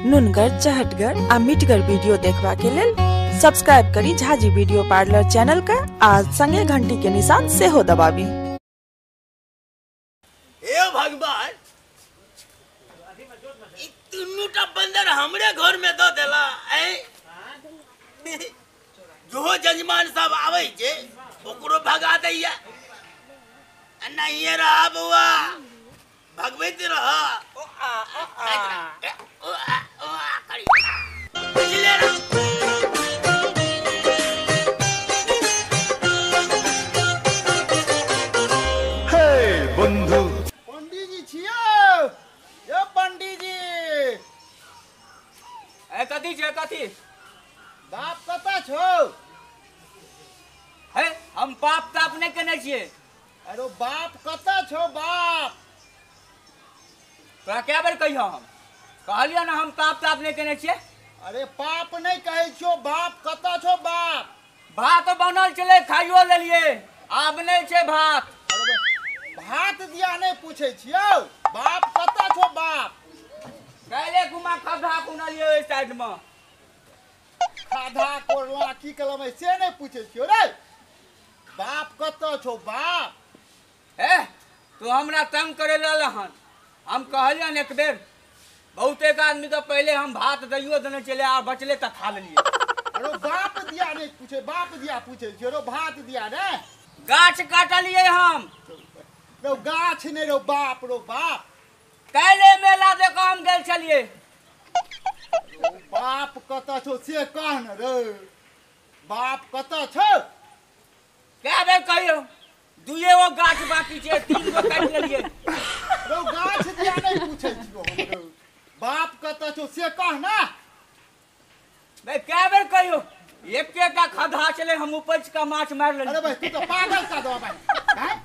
नुनगर, चहटगर आ मिठगर वीडियो देखबा के लेल सब्सक्राइब करी झाजी वीडियो पार्लर चैनल का आ संगे घंटी के निशान सेहो दबाबी। हे भगवान, ई तीनूटा बंदर हमरे घर में दो देला। जो जजमान साहब आवे छे ओकरो भगा दैया। नहीं रहा बउआ, भगवैत रह। हे बंधु, पंडीजी छियो? यो पंडीजी। ए कथी छे कथी? बाप कतऽ छौ? हे हम पाप ताप नहीं केने छियै। अरे बाप कतऽ छौ बाप? तोरा कै बेर कहियो हम? कहलियो ना हम पाप ताप नहीं केने छियै। अरे पाप नहीं कहै छियो, बाप कतऽ छौ बाप? भात बनल छलै, खाइयो लेलियै, आब नहीं छै भात। अरे भात दिया नहीं पूछै छियौ, बाप कतऽ छौ बाप? काल्हि घुमा खद्धा खुनलियै ओहि साइड में। खाधा कोरला की कलम से नहीं पूछै छियौ रे। बाप कतऽ छौ बाप? ए तू हमरा तंग करे लहन। हम कहलियन एक बेर बहुते आदमी के पहले हम भात दैयो देने चले आ बचले तऽ खा लेलियै। अरे बाप दिया नहीं पूछे, बाप दिया पूछे छियौ रो, भात दिया ने। गाछ काटलियै हम। रो गाछ नहीं रो बाप, रो बाप। काल्हि मेला देख हम गेल छलियै। बाप कतऽ छौ से कह न रे, बाप कतऽ छौ? कै बेर कहियौ, दुइए गो गाछ बाकी छै, तीन गो काटि लेलियै। रौ गाछ दिया नहीं पूछै छियौ हम रौ, बाप कतऽ छौ से कह ना। भाई कै बेर कहियौ, एकेटा खद्धा छलै, हम उपैछ कऽ माछ मारि लेलियै। अरे भाई तू तऽ पागल कऽ दऽ भाई। हैं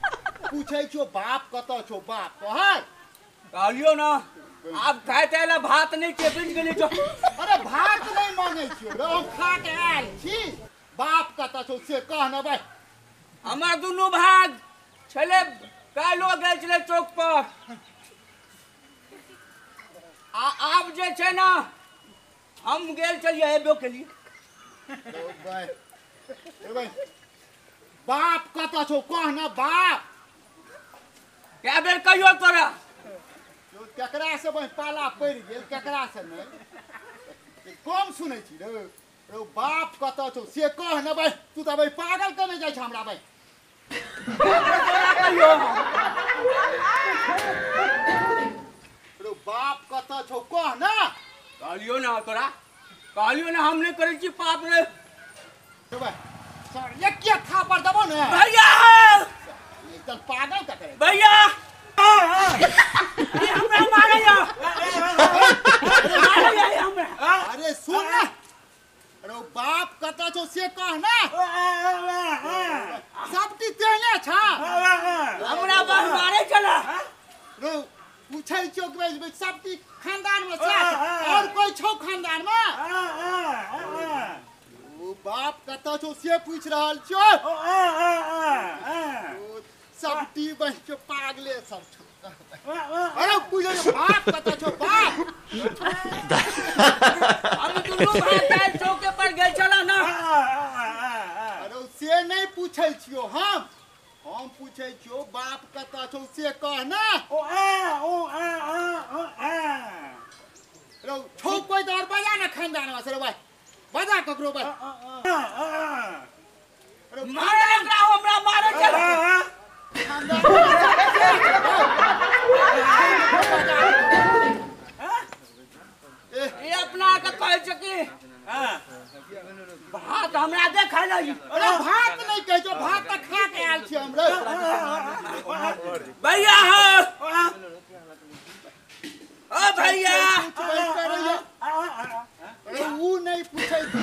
पूछै छियौ बाप कतऽ छौ बाप कहै? कहलियौ ना आब खाइ ताइ भात नहीं छै, बुझि गेलियै जो। अरे भात नहीं मांगै छियौ रौ, हम खा के आयल छी। बाप कतऽ छौ से कह ना भाई। हमर दुनू भाग छलै, काल्हिओ गेल छलै चौक पर। आ आब जे छै ना हम गेल छलियै एबो केलियै। बाप कतऽ छौ कह ना बाप। कै बेर कहियौ तोरा? केकरा से बहि पाला पड़ि गेल, केकरा से नहि कम सुनै छी रे। रौ बाप कतऽ छौ से कह ना भाई। तू तऽ भाई पागल केने जाइ छ हमरा भाई। रौ बाप कतऽ छौ कह ना। कहलियौ ना तोरा, कहलियौ ना हम नहि करै छी पाप रे। सर एक थापड़ देबौ ने भैया। एकदम पागल कऽ करे भैया। हमरा मारैया, मारैया हमरा। अरे सुन ना, अरे बाप कतऽ छौ से कह ना। सबटी तेहने छ हमरा बस मारै छला। रौ पूछै छियौ कि सबटी खानदान में से और कोई छौ खानदान में? ओ बाप कतऽ छौ से पूछ रहल छियौ। सबटी बहिन छौ पागले सब छौ। अरे पूछै बाप कतऽ छौ बाप? हम दुनू भाई काल्हि चौके पर गेल छला ना। अरे से नहीं पूछै छियौ हम पूछै छियौ बाप कतऽ छौ से कह ना। रौ छौ कोई तऽ और बजा ना खानदान में से रे भाई, बजा ककरो भाई। मारे एकरा, हमरा मारे छला। ये अपना के कहै छै कि भात हमरा दे खाइ लागी। अरे भात नहीं कहै छौ, भात तऽ खा के आयल छी हम रे। भैया हो, ओ भैया। अरे ऊ नहीं पूछै छियौ।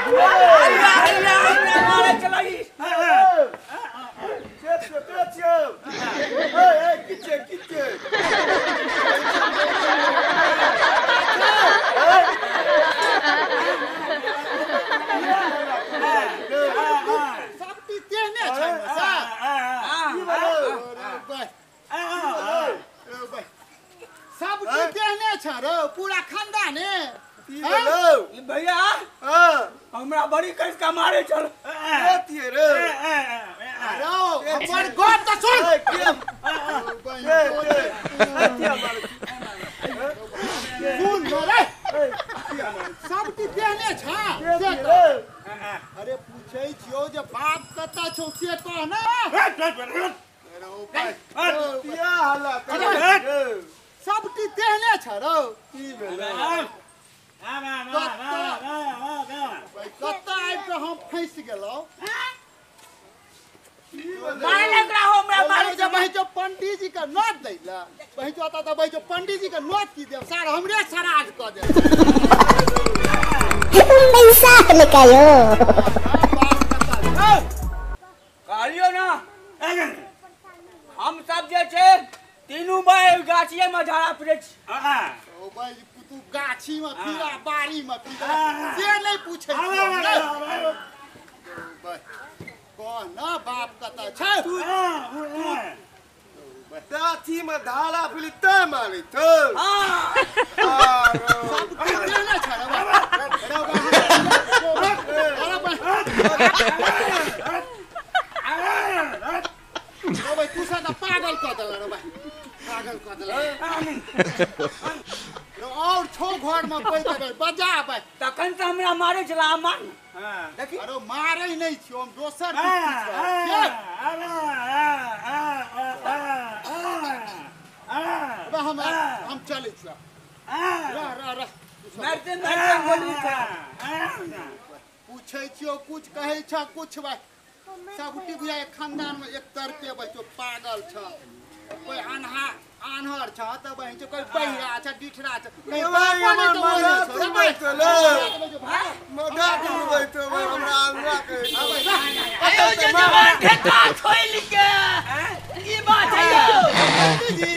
भैया भैया हमरा मारे चलाई। सबटी तेहने छै छ रो पूरा खानदाने की भेलौ भैया हां हमरा बड़ी कस का मारे चल एतिए रे रो हमर गप त सुन सुन रे सब की देहने छ से अरे पूछै छियौ जे बाप कतऽ छौ से कह ना किया हल्ला सब की देहने छ रौ की भेलै कतऽ आबि कऽ हम फँसि गेलहुँ मारे लग रहा हो हमरा मारे जे बहि जो पंडीजी के नोत दै ला बहि जो त बहि जो पंडीजी के नोत की देब सार हमरे सराज क देब पैसा निकालो कहलियो ना हम सब जे छै तीनू भाई गाछिए में झाड़ा फिरै छी ओ भाई तू गाछी में फिरा बाड़ी में फिरा से नहीं पूछै कह ना बाप कतऽ छै गाछी में धारा फिरी तै मारै छौ सब की देने छ रे भाई तू सब पागल कऽ देलऽ रे भाई पागल कऽ देलऽ और छौ घर में पैसा बजा भाई तखन तऽ हमरा मारै छला मार देखी अरे मारै नहि छियौ हम दोसर हम चलै छियौ रह रह रह मारते मारते गोली खा पूछै छियौ कुछ कहै छ कुछ भाई सब बुझाय खानदान में एक तरके बच्चो पागल छ कोई अनहा आन्हर छ त बहिन छ कोई बहिरा छ डिठरा छ कहीं बापो नै त ओहने छ रे भाई मजा डुबै तो हमरा हमरा कहै आयो जजमान ठेका छोइल के की बात है यौ जी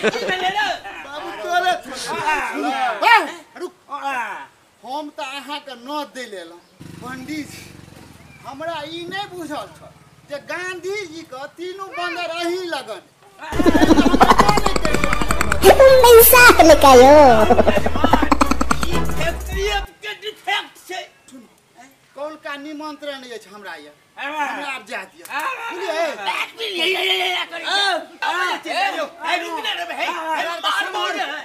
की भेलै रे बाबू तोरे रुक हम त अहाँ के नोत दै लेलहुँ पंडीजी हमरा ई नहि बुझल छल जे गांधी जी के तीनू बंदर अही लगन पैसा निकालो ई फैक्ट्री के डिफेक्ट छै कौन का निमंत्रण अछि हमरा ये हमरा आब जा दिअ बुझलियै एक मिनट ये ये ये करी ए रुक ना रे भाई मार मार है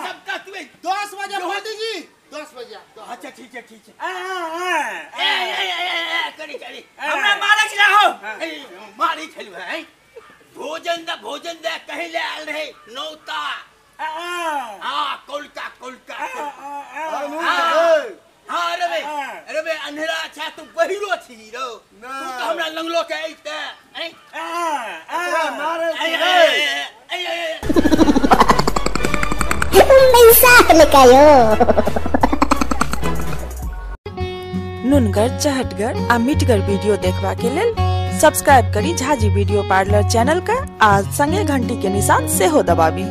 सबका तू 10 बजे पंडीजी 10 बजे अच्छा ठीक है ठीक है ए ए ए करी करी हमरा मारै छला हो मारी छलु है भोजन दे कहीं ले आयल रहे नौता हां कोलका कोलका हां रे रे बे अंधेरा छ तू बहिरो छी रो तू त हमरा लंगलो के ऐते ऐ मारे ऐ पैसा निकालो नुनगर चहटगर आ मिठगर वीडियो देखबा के लेल सब्सक्राइब करी झाजी वीडियो पार्लर चैनल के आ संगे घंटी के निशान सेहो दबाबी।